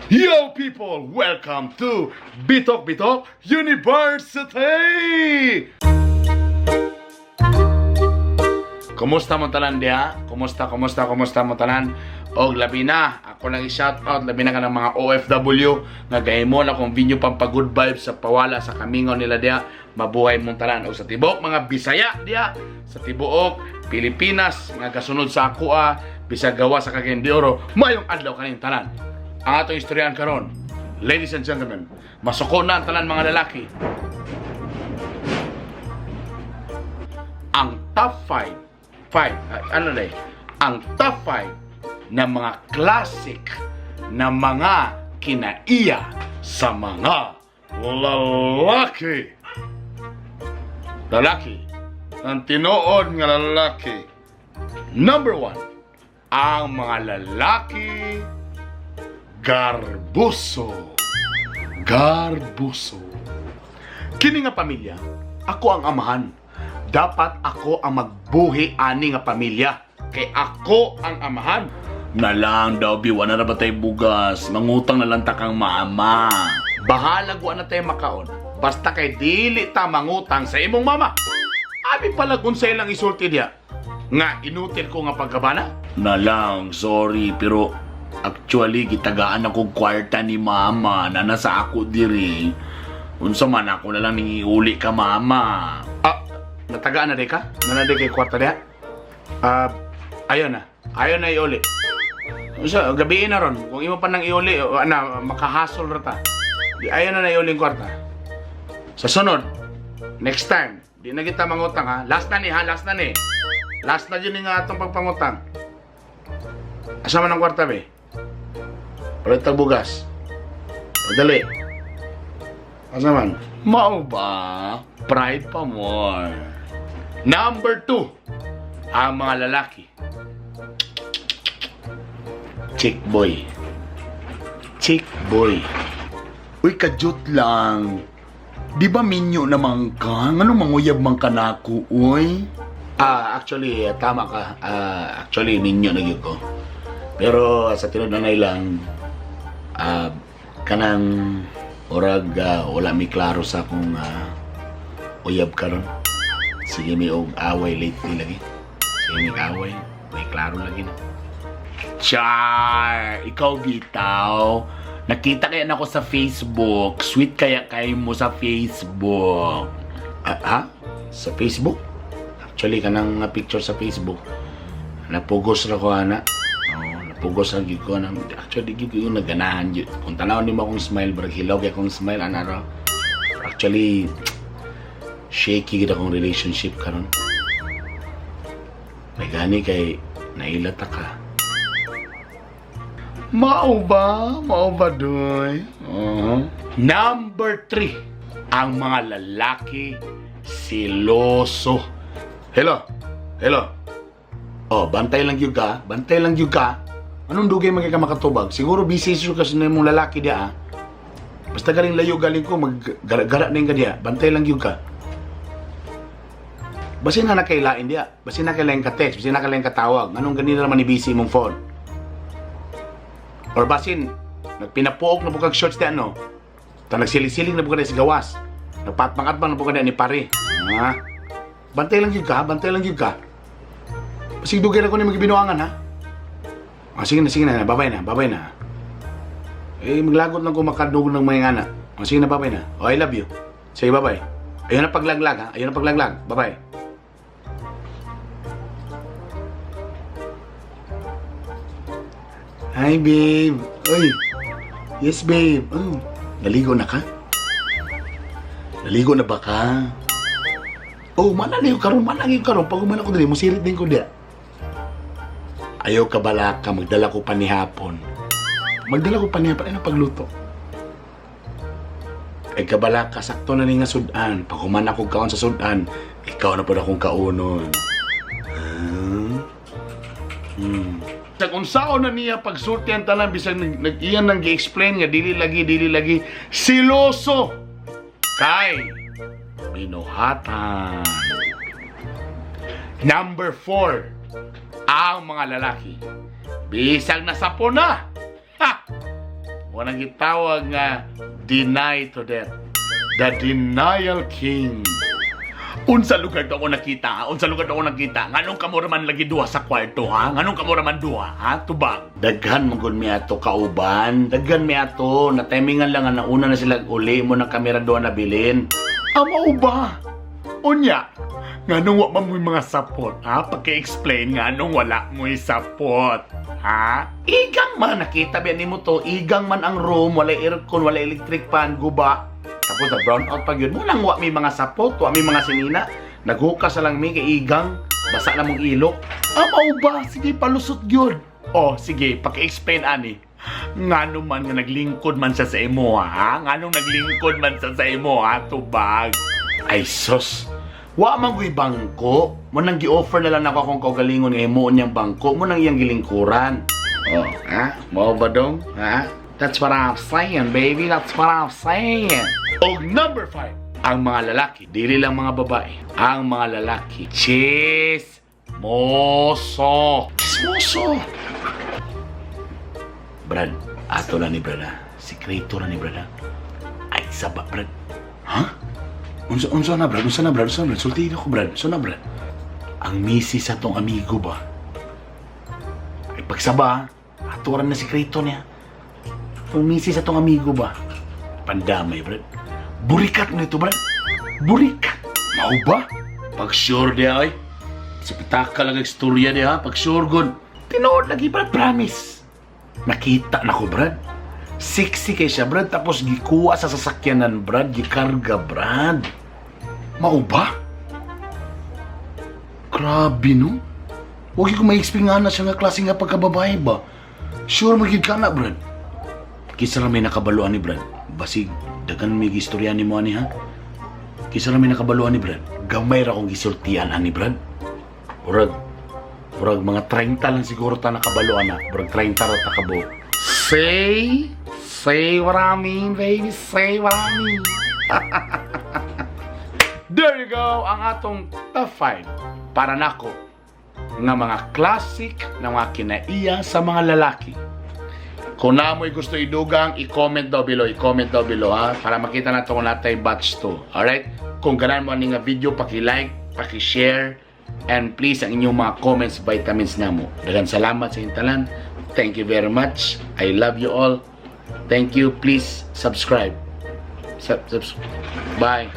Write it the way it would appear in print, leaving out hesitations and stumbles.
Yo people, welcome to Bitok Bitok University! Kumusta mo tanan diha? Kumusta, kumusta, kumusta mo tanan? Og labi na, ako lang i-shout out, labi na ka ng mga OFW nga gahimo na kung video pampa good vibes sa pawala sa kamingaw nila diha. Mabuhay mong tanan. Og sa tibuok mga Bisaya diha, sa tibuok Pilipinas, mga kasunod sa akoa, bisag gawa sa Cagayan de Oro, mayong adlaw kaning tanan. Ang atong istoryahan karon, ladies and gentlemen, masuko na ang tanan mga lalaki. Ang top 5, 5, ano na eh, ang top 5 na mga classic na mga kinaiya sa mga lalaki. Lalaki. Ang tinuod nga lalaki. Number 1, ang mga lalaki garbuso. Garbuso. Kini nga pamilya, ako ang amahan. Dapat ako ang magbuhi ani nga pamilya. Kay ako ang amahan. Nalang daw, biwa na ba tayo bugas? Mangutang na lang ta kang mama. Bahala wa na tayo makaon. Basta kay dili ta mangutang sa imong mama. Abi pala kung sa ilang isulti diya. Nga inutil ko nga pagkabana? Nalang, sorry, pero actually gitagaan ako kwarta ni mama na nasa ako diri. Unsa man ako na lang ning iuli ka mama. Ah, natagaan na di ka? Nana di kay kwarta diha? Ah, ayon na. Ayon na iuli. Unsa gabiin na ron. Kung imo pa nang iuli, o, ana makahasol ra ta. Di ayon na na iuli ang kwarta. Sa sunod, next time, di na kita mangutang ha. Last na ni ha, last na ni. Last na yun nga atong pagpangutang. Asa man ang kwarta be? Palit tag bugas. Dali. Asa man? Mao ba? Pride pa more. Number 2, ang mga lalaki. Chick boy. Chick boy. Uy, kajut lang. Di ba minyo naman ka? Ngano manguyab man ka nako, uy? Ah, actually, tama ka. Ah, actually, ninyo na gyud ko. Pero sa tinud na lang, kanang orag wala mi klaro sa akong uyab karon. Sige mi og away lately lagi. Sige mi away, may klaro lagi na. Char! Ikaw bitaw. Nakita kaya nako sa Facebook. Sweet kaya kay mo sa Facebook. Ah, ha? Sa Facebook? Actually, kanang nga picture sa Facebook, napugos ra ko ana. Oo, napugos ra gyud ko ana. Actually, gyud ko yung naganahan gyud. Kung tanaw nimo akong smile, barag hilaw kay akong smile ana ra. Actually, shaky gyud akong relationship karon. May gani kay nailata ka. Mao ba? Mao ba, doy? Oo. Number 3, ang mga lalaki siloso. Hello? Hello? Oh, bantay lang gyud ka. Bantay lang gyud ka. Anong dugay man kay ka makatubag? Siguro busy siya kasi na imong lalaki diya. Ah. Basta galing layo galing ko mag gara na ka diya. Bantay lang gyud ka. Basin na nakailain diya. Basin na kailain ka text, basin na kailain ka tawag. Anong ganina naman ni busy imong phone? Or basin, nagpinapuok na bukag shorts diya no. Ta nagsiling-siling na bukag sa gawas. Nagpatbang-atbang na bukag ni pare. Ha? Bantay lang gyud ka, bantay lang gyud ka. Basig dugay ra ko ni magibinuangan ha. Ah, sige na, babay na, babay na. Eh, maglagot lang ko makadugog ng mga anak. Ah, sige na, babay na. Oh, I love you. Sige, babay. Ayun na paglaglag ha, ayun na paglaglag. Babay. Hi, babe. Uy. Yes, babe. Oh, naligo na ka? Naligo na ba ka? Oh, manaliw karon, manaliw karon. Pag umana ko dili, musirit din ko diya. Ayaw ka balaka, magdala ko panihapon. Magdala ko panihapon, ano pagluto? Ay kabalaka, sakto na ni nga sudan. Pag humana ko kaon sa sudan, ikaw na po akong kaunon. Ah? Hmm. Sa kung saan na niya pagsulti ang tanan bisag nag iyan nang gi-explain nga dili lagi dili lagi siloso kay binuhatan. Number 4, ang mga lalaki. Bisag nasapo na. Ha! Mao nang gitawag nga deny to death. The Denial King. Unsa lugar to ako nakita, ha? Unsa lugar to ako nakita? Nganong kamo raman lagi duha sa kwarto, ha? Nganong kamo raman duha, ha? Tubag. Daghan man gud mi ato kauban. Daghan mi ato. Na-timingan lang nga nauna na sila uli mao nang kami ra duha nabilin. Ah, mao ba? Unya, nganong wa man mo'y mga sapot, ha? Paki-explain nganong wala mo'y sapot, ha? Igang man, nakita ba nimo to? Igang man ang room, wala aircon, wala electric fan, guba. Tapos na brown out pag yun. Mao nang wa may mga sapot, wa may mga sinina. Naghukas na lang mi kay igang. Basa na mong ilok. Ah, mao ba? Sige, palusot yun. Oh, sige, paki-explain ani. Ngano man nga naglingkod man siya sa imo, ha? Nganong naglingkod man siya sa imo, ha? Tubag. Ay, sus. Wa man ko'y bangko. Mao nang gi-offer na lang nako akong kaugalingon nga himuon niyang bangko. Mao nang iyang gilingkuran. Oh, ha? Mao ba dong? Ha? That's what I'm saying, baby. That's what I'm saying. Og number 5, ang mga lalaki. Dili lang mga babae. Ang mga lalaki. Chismoso. Chismoso. Brad, ato lang ni Brad ha. Sikreto na ni Brad ha. Ay, saba, Brad. Ha? Unsa, unsa na, Brad? Unsa na, Brad? Unsa na, Brad? Sultihin ako, Brad. Unsa na, Brad? Ang misis sa tong amigo ba? Ay, pagsaba, ato ra na sikreto niya. Ang misis sa tong amigo ba? Pandamay, Brad. Burikat mo nito, Brad. Burikat. Mao ba? Pag sure di ay. Sa pitaka lang ang istorya di ha. Pag sure good. Tinuod lagi, Brad. Promise. Nakita na ko, Brad. Sexy kay siya, Brad. Tapos gikuha sa sasakyanan, Brad. Gikarga, Brad. Mao ba? Grabe, no? Huwag ko ma-expect nga na siya nga klase nga pagkababae ba? Sure magid ka na, Brad. Kinsa ra may nakabaluan ni Brad. Basig, daghan may gistorya ni mo ani ha? Kinsa ra may nakabaluan ni Brad. Gamay ra kong gisultian ani, Brad. Murag mga 30 lang siguro ta nakabaluan na. Murag 30 ra ta kabo. Say what I mean, baby. Say what I mean. There you go, ang atong top 5 para nako nga mga classic na mga kinaiya sa mga lalaki. Kung naa mo'y gusto idugang, i-comment daw below, i-comment daw below ha, para makita nato kung naa tay batch 2. Alright? Kung ganahan mo ani nga video, paki-like, paki-share, and please ang inyong mga comments, vitamins namo. Daghang salamat sa inyong tanan. Thank you very much. I love you all. Thank you. Please subscribe. Bye.